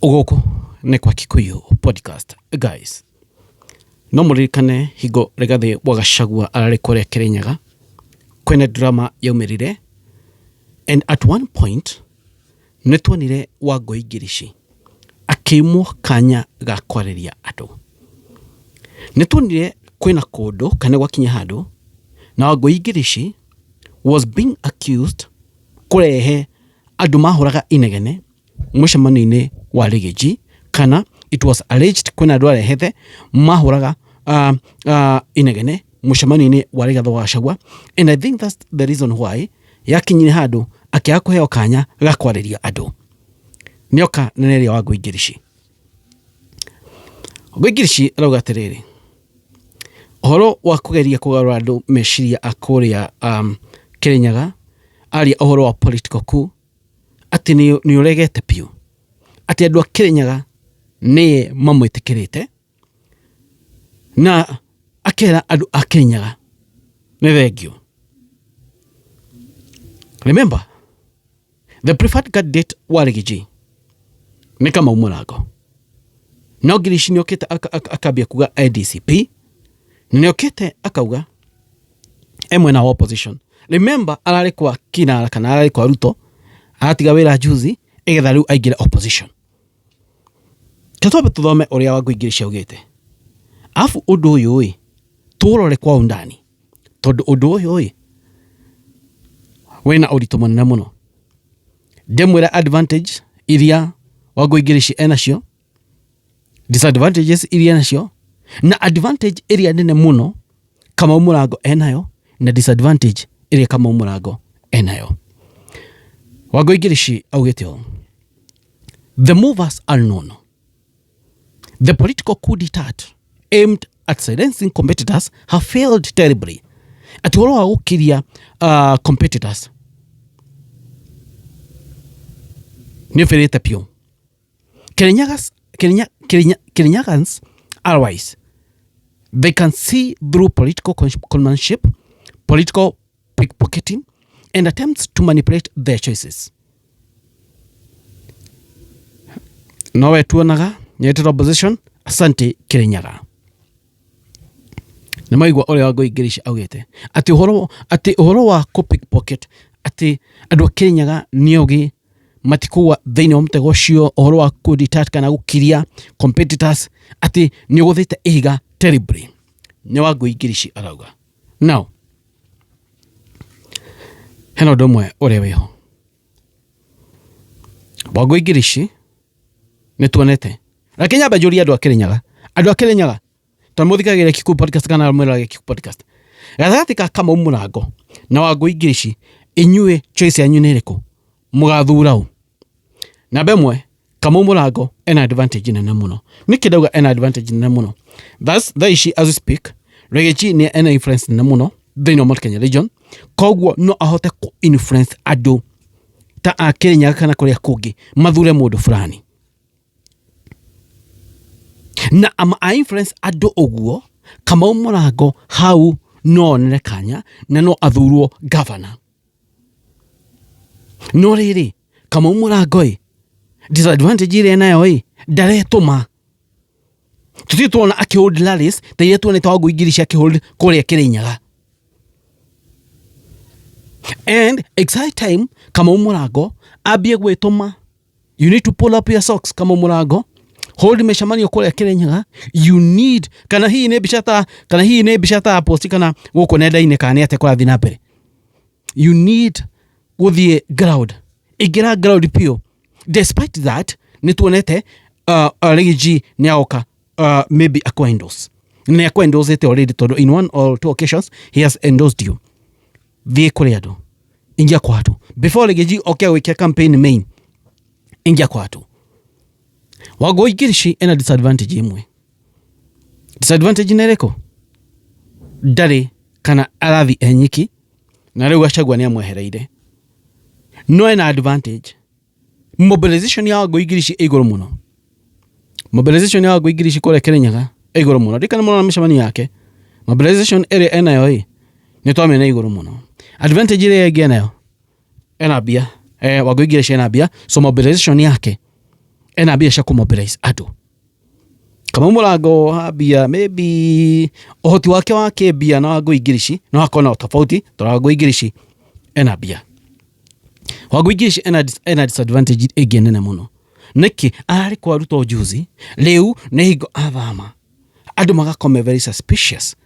Gũkũ nĩ kwa Kikuyu Podcast guys. No mũririkane hingo Rigathĩ wa Gachagua ararĩ kũrĩa Kĩrĩnyaga, kwĩna drama yaumĩrire and at one point nĩ tuonire Wangũi Ngirici akĩimwo kanya ga kwarĩria andũ. Nĩ tuonire kwĩna kũndũ kana gwakinya handũ na Wangũi Ngirici was being accused kũrehe andũ mahũraga inegene mũcemanio-inĩ wa Rigiji kana it was alleged kwĩna andũ arehete mahũraga inegene mũcemanio-inĩ wa Rigathĩ wa Gachagua, and I think that's the reason why yakinyire handũ akĩaga kũheo kanya ga kwarĩria andũ. Nĩoka na nĩaria Wangũi Ngirici. Wangũi Ngirici arauga atĩrĩrĩ, ũhoro wa kũgeria kũgarũra andũ meciria a kũrĩa Kĩrĩnyaga, aria ũhoro wa political coup, atĩ nĩ ũregete biũ, atĩ andũ a Kĩrĩnyaga nĩye mamwĩtĩkĩrĩte, na akera andũ a Kĩrĩnyaga nĩ thengiũ. Remember, the preferred candidate wa Riggy nĩ Kamau Mũrango. No Ngirici nĩ okĩte akambia kuga NDCP, nĩ okĩte akauga e mwena wa opposition. Remember, ararĩ kwa Kinara kana ararĩ kwa Ruto, aratiga wĩra juzi ĩgetha rĩu aingĩre opposition. Reke twambe tũthome ũrĩa Wangũi Ngirici augĩte. Arabu ũndũ ũyũ ĩ, tũũrore kwa undani tondũ ũndũ ũyũ ĩ, wĩna ũritũ mũnene mũno. Ndĩmwĩre advantage iria Wangũi Ngirici enacio, disadvantages iria enacio, na advantage ĩrĩa nene mũno Kamau Mũrango enayo, na disadvantage ĩrĩa Kamau Mũrango enayo. Wangũi Ngirici augĩte ũũ: The movers are known. The political coup d'etat aimed at silencing competitors have failed terribly. Atĩ ũhoro wa gũkiria competitors nĩ ũbĩrĩte biũ. Kirinyagans are wise. They can see through political conmanship, political pickpocketing, and attempts to manipulate their choices. Nowe tuonaga nyetete opposition. Asante Kirinyaga. Nĩ maigua ũrĩa Wangũi Ngirici augĩte atĩ ũhoro wa kũ pickpocket, atĩ andũ a Kirinyaga nĩ ogĩ, matikũgwa thĩinĩ wa mũtego ũcio. Ũhoro wa coup d'etat kana gũkiria competitors, atĩ nĩ ũgũthĩte ihiga terribly, nĩ Wangũi Ngirici arauga. Now hena ũndũ ũmwe ũrĩa wĩho. Wangũi Ngirici nĩ tuonete, reke nyambe njũrie andũ a Kĩrĩnyaga, andũ a Kĩrĩnyaga, tondũ mũthikagĩrĩria Kikuyu Podcast kana mwĩroragĩra Kikuyu Podcast, gatagatĩ ka Kamau Mũrango na Wangũi Ngirici, inyuĩ choice yanyu nĩ ĩrĩkũ? Mũgathura ũ? Namba ĩmwe, Kamau Mũrango ena advantage nene mũno. Nĩkĩ ndauga ena advantage nene mũno? That's thaa ici as we speak, Riggy nĩ ena influence nene mũno thĩinĩ wa Mount Kenya region, koguo no ahote kũ influence andũ ta a Kĩrĩnyaga kana kũrĩa kũngĩ mathure mũndũ fulani, na ama a influence andũ ũguo, Kamau Mũrango hau no onere kanya na no athurwo governor. No rĩrĩ, Kamau Mũrango ĩ, disadvantage ĩrĩa enayo ĩ, ndaretũma. Tũtirĩ tuona akĩhold rallies ta iria tuonete Wangũi Ngirici akĩhold kũrĩa Kĩrĩnyaga. And it's high time Kamau Mũrango ambie gwĩtũma. You need to pull up your socks, Kamau Mũrango, hold mĩcemanio kũrĩa Kĩrĩnyaga. You need, kana hihi nĩ mbica ta, kana hihi nĩ mbica ta post kana gũkũ nenda-inĩ, kana nĩ atĩa kũrathiĩ na mbere. You need gũthiĩ ground, ingĩra ground biũ. Despite that, nĩ tuonete Riggy G nĩ agoka, maybe akwa endorse, nĩ akwa endorse already, tondũ in one or two occasions he has endorsed you. Thiĩ kũrĩ andũ, ingia kwa andũ before Riggy G oke gwĩkia campaign main, ingia kwa andũ. Wangũi Ngirici ena disadvantage ĩmwe. Disadvantage nĩ ĩrĩkũ? Ndarĩ kana arathi enyiki, na rĩu Gachagua nĩ amwehereire. No ena advantage, mobilization ya Wangũi Ngirici ĩ igũrũ mũno. Mobilization ya Wangũi Ngirici kũrĩa Kĩrĩnyaga ĩ igũrũ mũno. Ndikana mũno na mĩcemanio yake, mobilization ĩrĩa enayo ĩ nĩ twamĩona igũrũ mũno. Advantage ĩrĩa ĩngĩ enayo, ena mbia. Wangũi Ngirici ena mbia, so mobilization yake Ena mbia cia kũmobilize andũ. Kamau Mũrango ambia maybe ũhoti wake wa kĩmbia na wa Ngũi Ngirici no hakorwo na tofauti, tondũ wa Ngũi Ngirici ena mbia. Wangui Ngirici ena disadvantage ĩngĩ nene mũno. Nĩkĩ? Ararĩ kwa Ruto juzi, rĩu nĩ hingo athama. Andũ magakorwo me very suspicious.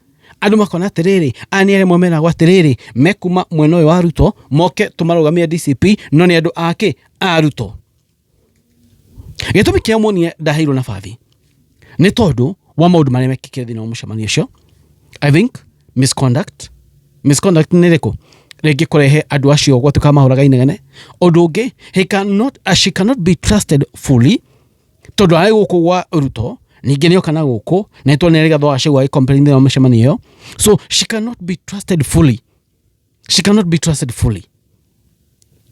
Andũ makona atĩrĩrĩ, aya nĩ arĩa meragwo atĩrĩrĩ, mekuma mwena ũyũ wa Ruto, moke tũmarũgamie DCP, no nĩ andũ ake a Ruto. Gĩtũmi kĩa Muonia ndaheirwo nabathi nĩ tondũ wa maũndũ marĩa mekĩkire thĩinĩ wa mũcemanio ũcio. I think misconduct, misconduct nĩ ĩrĩkũ? Rĩngĩ kũrehe andũ acio gwatuĩka mahũraga inegene. Ũndũ ũngĩ, he cannot, she cannot be trusted fully tondũ arĩ gũkũ gwa Ruto, ningĩ nĩoka na gũkũ na nĩtuonire Rigathĩ wa Gachagua agĩ complain thĩinĩ wa mĩcemanio ĩyo. So she cannot be trusted fully. She cannot be trusted fully.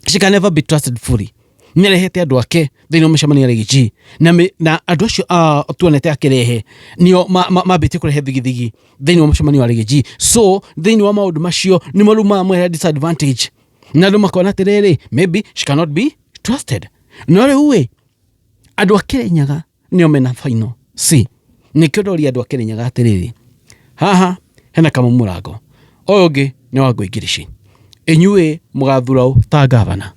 She can never be trusted fully. Nĩ arehete andũ ake thĩinĩ wa mĩcemanio ya Riggy na andũ acio tuonete akĩrehe nĩo mambĩtie kũrehe thigithigi thĩinĩ wa mũcemanio wa Riggy. So thĩinĩ wa maũndũ macio nĩmo rĩu maramũhe disadvantage na andũ makona atĩrĩrĩ, maybe she cannot be trusted. No rĩu ĩ andũ a Kĩrĩnyaga nĩo mena final C. Nĩkĩo ndoria andũ a Kĩrĩnyaga atĩrĩrĩ, haha hena Kamau Mũrango, ũyũ ũngĩ nĩ wa Ngũi Ngirici, inyuĩ mũgathura ũ ta gavana?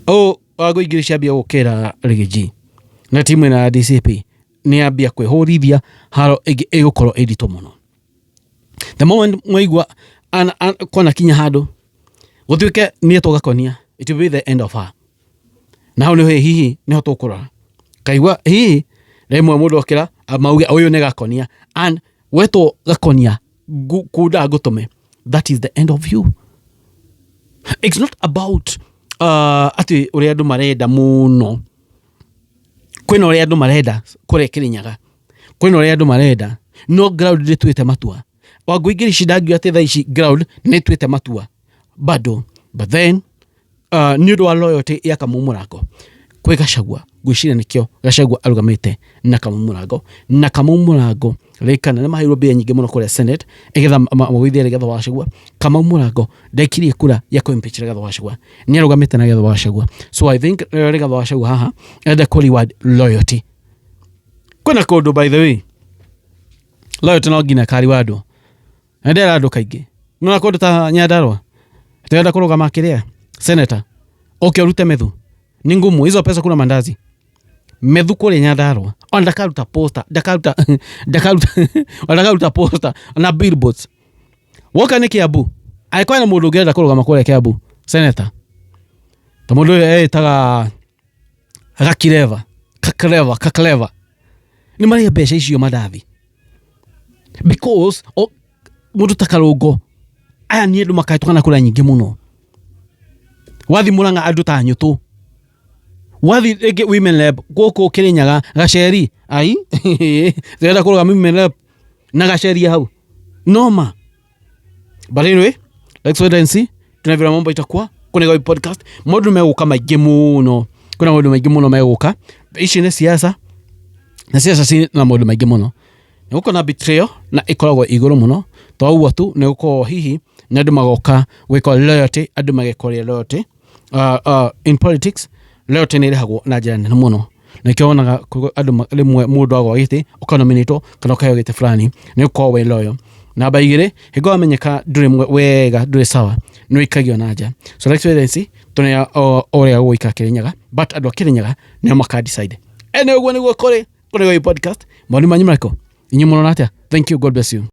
Ũyũ wa Ngũi Ngirici ambia gũkĩra Riggy na timu ĩno ya DCP nĩ ambia kwĩhũrithia haro ĩngĩ ĩgũkorwo ĩ nditũ mũno. The moment mwaigua kona kinya handũ gũtuĩke nĩ Gakonia, it will be the end of her. Na hau nĩho hihi nĩho tũkũrora kaigua hihi rĩmwe mũndũ okĩra mauge ũyũ nĩ Gakonia, and wetwo Gakonia kunda ngũtũme, that is the end of you. It's not about atĩ ũrĩa andũ marenda mũno. Kwĩna ũrĩa andũ marenda kũrĩa Kĩrĩnyaga, kwĩna ũrĩa andũ marenda, no ground ndĩtuĩte matua. Wangũi Ngirici ndangiuga atĩ thaa ici ground nĩ ĩtuĩte matua bado, but then nĩ ũndũ wa loyalty ya Kamau Mũrango kwĩ Gachagua, ngwĩciria nĩkĩo Gachagua arũgamĩte na Kamau Mũrango. Na Kamau Mũrango rĩkana nĩ maheirwo mbia nyingĩ mũno kũrĩa Senate ĩgetha magũithie Rigathĩ wa Gachagua. Kamau Mũrango ndaikirie kura ya kũ impeach Rigathĩ wa Gachagua, nĩ arũgamĩte na Rigathĩ wa Gachagua. So I think Rigathĩ wa Gachagua haha enda kũ reward loyalty. Kwĩna kũndũ, by the way, loyalty no nginya ĩka-rewardwo. Na ndĩra andũ kaingĩ, nona kũndũ ta Nyandarua tũrenda kũrũgama kĩrĩa senator, ũke ũrute methu ni ngumu hizo pesa, kuna mandazi methu kũrĩa Nyandarua, ona ndakaruta poster, ndakaruta poster na billboards. Woka nĩ Kiambu, angĩkorwo na mũndũ ũngĩenda kũrũgama kũrĩa Kiambu senator, ta mũndũ ũyũ etaga Gakireva Kakreva Kakleva, nĩ marĩa mbeca icio mandathi, because mũndũ ta Karũngo, aya nĩ andũ makahĩtũka na kura nyingĩ mũno. Wathi Mũrang'a andũ ta Nyũtũ, wathi rĩngĩ women rep gũkũ Kĩrĩnyaga Gaceri, ai tũrenda kũrũgama women rep na Gaceri hau noma. But anyway, let's wait and see, tuna vile mambo itakuwa. Kuna hii podcast maũndũ megũka maingĩ mũno, kwĩna maũndũ maingĩ mũno megũka. Ici nĩ siasa na siasa ci na maũndũ maingĩ mũno. Nĩ gũkorwo na betrayal na ĩkoragwo igũrũ mũno. To ũguo tu, nĩ gũkorwo hihi nĩ andũ magoka gwĩka loyalty, andũ magekoria loyalty. In politics loyalty nĩ ĩrĩhagwo na njĩra nene mũno. Nĩkĩo wonaga andũ rĩmwe mũndũ agwa gĩtĩ ũkanominĩtwo kana ũkaheo gĩtĩ fulani nĩ ũkorwo wĩ loyal. Namba igĩrĩ, hingo wamenyeka ndũrĩ wega, ndũrĩ sawa, nĩ ũikagio na nja. So let's wait and see tũrĩa ũrĩa gũgũikara Kĩrĩnyaga, but andũ a Kĩrĩnyaga nĩo maka decide. Ene ũguo nĩguo kũrĩ kũrĩ podcast. Maũndũ manyu marĩkũ inyuĩ mũrona atĩa? Thank you, God bless you.